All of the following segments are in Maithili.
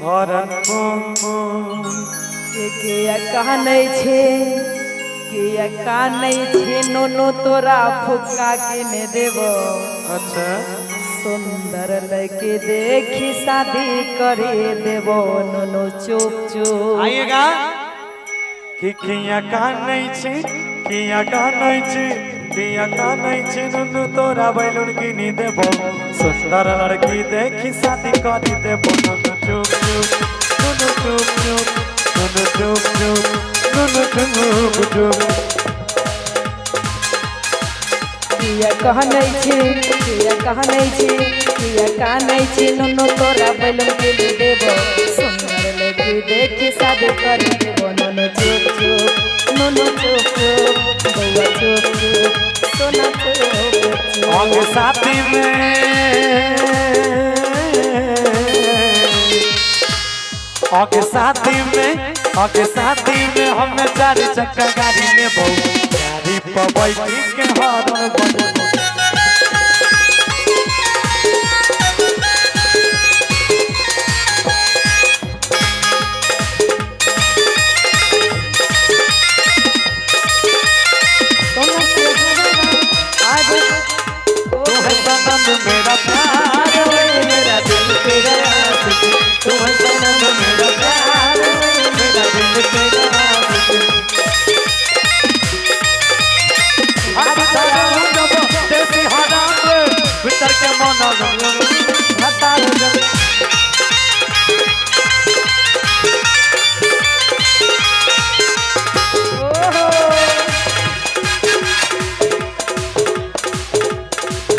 हॉर्न पो पो। के किया कानै छे, किया कानै छे नुनु तोरा फुक्का किने देबो। अच्छा। सुंदर लड़की देखी शादी करे देबो नुनु चुप चुप। आइएगा कि किया कानै छे, किया कानै छे, किया कानै छे नुनु तोरा बैलून किनी देबो। सुंदर लड़की देखी शादी करी देबो नुनु चुप चुप, नुनु चुप चुप, नुनु चुप चुप, नुनु चुप चुप। किया कहनै छे, किया कहनै छे, किया कानै छे नुनु तोरा बैलून किनी देबो। सुंदर लड़की देखी शादी करे देबो नुनु चुप चुप, नुनु चुप चुप, बौआ चुप चुप, सोना चुप चुप। आगे साथी में, आगे साथी में, आगे साथी में हमें चार चक्का गाड़ी लेबो। गाड़ी पर बैठी के हॉर्न बजबो। सोना के हवा आज तू है सनम मेरा प्यार वे मेरा दिल तेरा आशिक। तू है सनम मेरा प्यार वे मेरा दिल तेरा आशिक। हाथ धरो जब देसी हराम रे, भीतर के मन हतार जब। ओहो।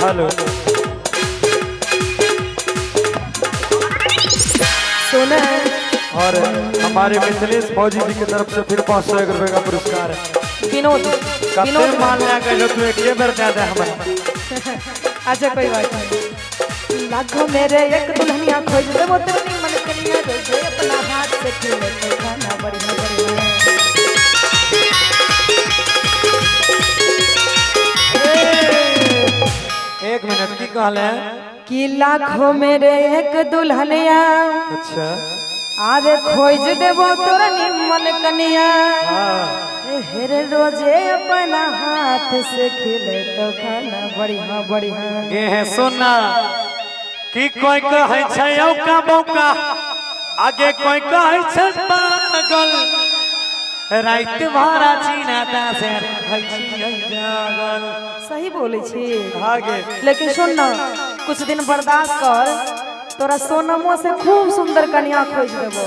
हेलो। सोना। और हमारे मिथिलेश फौजी जी की तरफ से फिर 501 रुपए का पुरस्कार है। विनोद कते विनोद माल ले गए तू एक बेर दे दे हमरा। अच्छा कोई बात नहीं। लाखों मेरे एक दुल्हनिया खोज देबो तेरी मन कनिया, रोजे अपना हाथ से खिले तो खाना बढ़िया बढ़िया। एक मिनट की कहले? कि लाखों मेरे एक दुल्हनिया, अच्छा, आरे खोज देबो तोरा निमन कनिया। हाँ। हेरे रोजे अपना हाथ से खिले तो खाना बढ़िया बढ़िया। गे है सोना कि कोई कहै छै औका बौका, आगे कोई कहै छै पागल। राति भरा चीना दासे रहै छियै जागल। सही बोले छी। आगे लेकिन सुन ना, कुछ दिन बर्दाश्त कर, तोरा सोनमो से खूब सुंदर कन्या खोज देबो।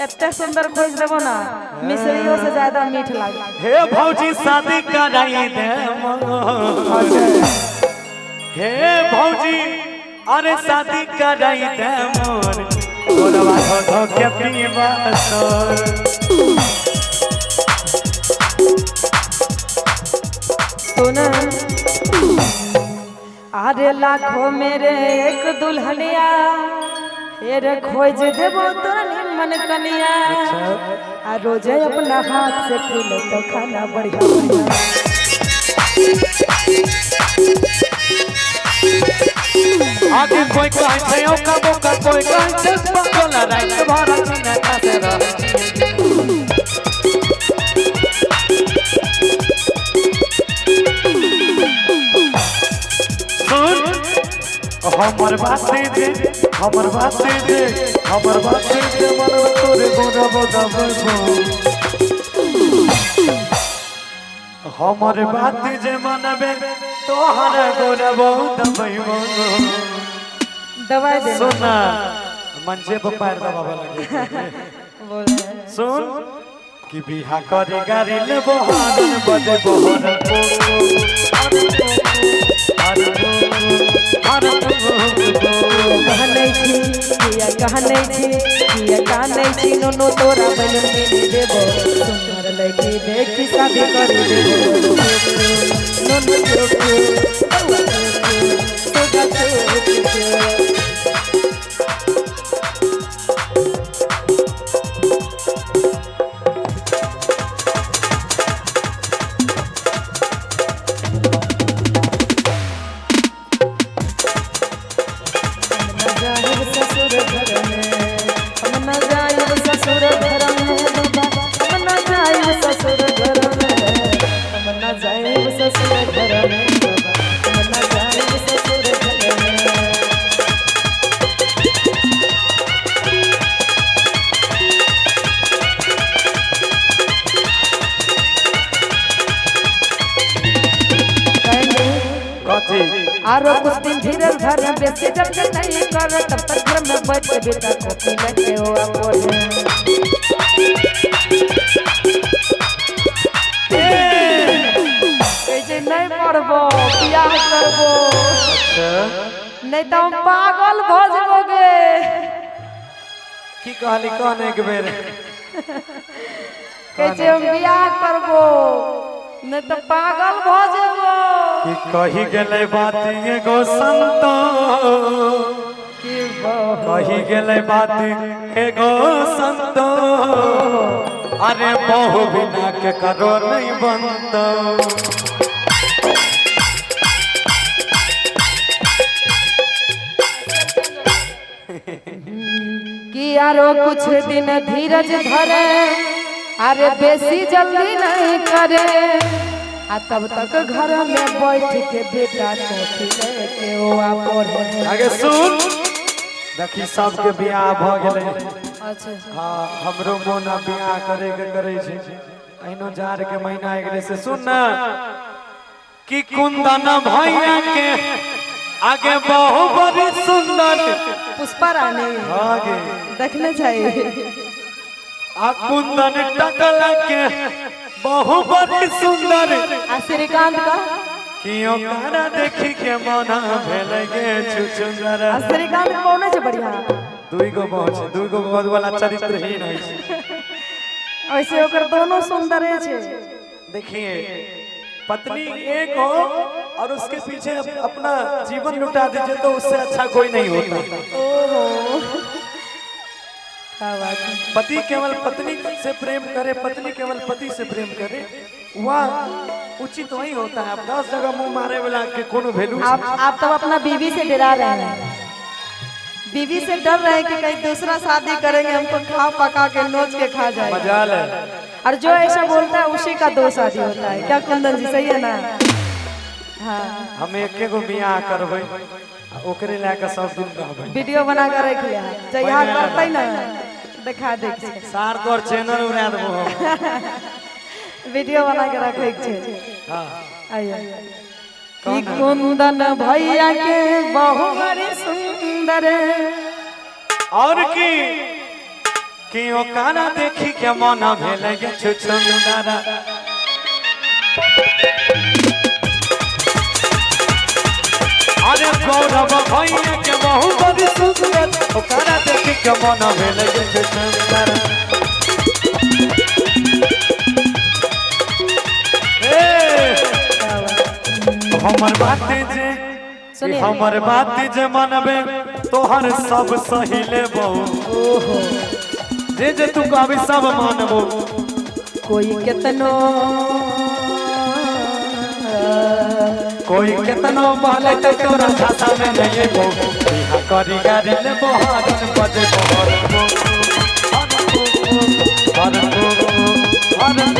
एते सुंदर खोज देबो ना, मिश्रियों से ज्यादा मीठ लागे। हे भौजी शादी कराई दे। हे भौजी अरे शादी कराई दे मोर, गोरवा धो धो के पीवा सोर। सुन, अरे लाखों मेरे एक दुल्हनिया, हेर खोज देबो तोरा निमन कनिया। आ रोजे अपना हाथ से खिले तो खाना बढ़िया बढ़िया। आगे कोई कहै छै औका बौका, कोई कहै छै पागल। राति भरा चीना दासे रहै छियै। सुन हमर बात दे, हमर बात दे, हमर बात दे मन तोरे गोरब दबो। हमर बात जे मनबे तोहर गोरब दबो। दवाई दे। सुना मंचे पर पैर दबावे लगे। बोल। सुन कि बिहा करे गाड़ी लेबो हॉर्न बजबो हॉर्न पो पो, हॉर्न पो पो, हॉर्न पो पो। कहनै छी, किया कहनै छी, किया कानै छी नुनु तोरा बैलून किनी देबो। सुंदर लड़की देखी शादी करी देबो नुनु चुप चुप, बौआ चुप चुप, सुगा चुप चुप। हम न जाहिब ससुर घर में, हम न आरो कुछ दिन धीरज धर, बेसी जल्दी नहीं कर, तब तक घर में बैठ के बेटा कॉपी लेके ओ पढ़े। कहै छै नहीं पढ़बो, बियाह करबो, नहीं तो हम पागल भऽ जेबो गे। की कहली, कहने एक बेर? कहै छै हम बियाह करबो, नहीं तो पागल भऽ जेबो। कि कही गेलै बात एगो संतो, की बहु कही गेलै बात एगो संतो, अरे बहु बिना के करो नहीं बनतो। कि आरो कुछ दिन धीरज धरे, अरे बेसी जल्दी नहीं करे, आ तब तक घर में बैठ के बेटा कॉपी लेके ओ आ पढ़े। आगे सुन, देखी, सबके बियाह भऽ गेलै। अच्छा। हाँ, हमरो मोन आब बियाह करे के करे छै। अहिनो जाड़ के महीना आबि गेलै से। सुन ना, कि कुंदन भैया के आगे बहु बड़ी सुंदर। पुष्पा रानी? आगे। देखने चाहिए। आ कुंदन टकला के बहु बड़ी सुंदर। आ श्रीकांत का? कियो कारा देखी के मन भेल गे छुछुंदर। आ श्रीकांत के कौन छै बढ़िया? दुई गो बहु छै, दुई गो बहु वाला चरित्रहीन होइ छै। ऐसे ओकर दोनों सुंदरे छै। देखिए, पत्नी एक हो और उसके पीछे अपना जीवन लुटा दीजिए तो उससे अच्छा कोई नहीं होता। ओहो, क्या बात है! पति केवल पत्नी से प्रेम करे, पत्नी केवल पति से प्रेम करे, वह उचित वही होता है। अब 10 जगह मुंह मारे वाला के कोनो वैल्यू आप तब अपना बीवी से डरा रहे हैं, बीवी से डर रहे हैं कि कहीं दूसरा शादी करेंगे, हमको खा पका के नोच के खा जाएगा। मजाल है। और जो ऐसा बोलता है, उसी का दो शादी होता है। क्या कुंदन जी, सही है ना? हाँ। हम एके गो बियाह करबै आ ओकरे लए के सब दिन रहबै। वीडियो बना कर रख लिया, जहिया करते ना दिखा दे के। सार तोर चैनल उड़ा देबो हम। वीडियो बना के रखे के छै। हाँ। आइए कि कुंदन भैया के बहु बड़ी सुंदर। और की कि ओकरा देखी के मन भेल गे छुछुंदर। अरे गौरव भैया के बहु बड़ी सुंदर, ओकरा देखी के मन भेल गे छुछुंदर। ए, हमर बात जे सुनिए। हमर बात जे मनबे, तोहर सब सही लेबो। ओहो। जे जे तू कहबी सब मानबो। कोई केतनो कोई केतनो बोले तो तोरा झांसा में नहीं अइबो। बिहा करी गाड़ी लेबो, हरन बजेबो, हरन हरन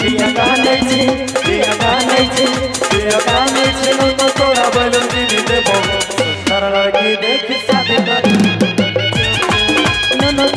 बिया गानै छी, बिया गानै छी, बिया गानै छी। नो तोरा बैलून किनी देबो, सुंदर लड़की देखी शादी करी। नुनु।